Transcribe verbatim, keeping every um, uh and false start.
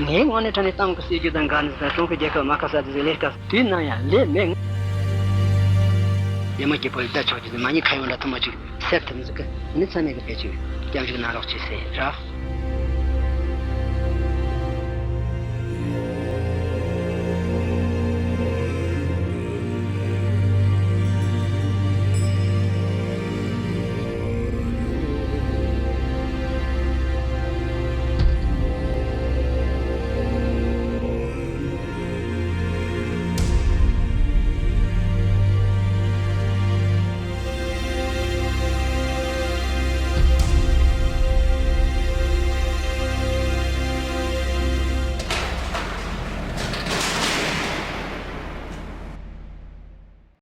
ངའི་ངོས་ནས་དྲང་ནས་གཏམ་གྱི་སྲིད་ཇུས་དང་འགལ་ནས་ཀྲུང་གོའི་རྒྱལ་ཁབ་མ་ཁ་ས་དེ་ཟིག་ལས་ཀ་དུས་ནམ་ཡང་ལས་མེད། རྒྱ་མ་སྐྱིད་པོ་ལ་ད་ཆོག་རྒྱུ་ཟིག་མ་ཉེས་ཁ་ཡོང་འདྲ་ཐུ་མ་ཅིག་སེར་ཐུབ་ཟིག་གི་ནི་ཚ་མེད་གི་ཕལ་ཆེར་སྐྱབས་འཇུག་གནང་རོགས་བྱེད་ཟེར་ར།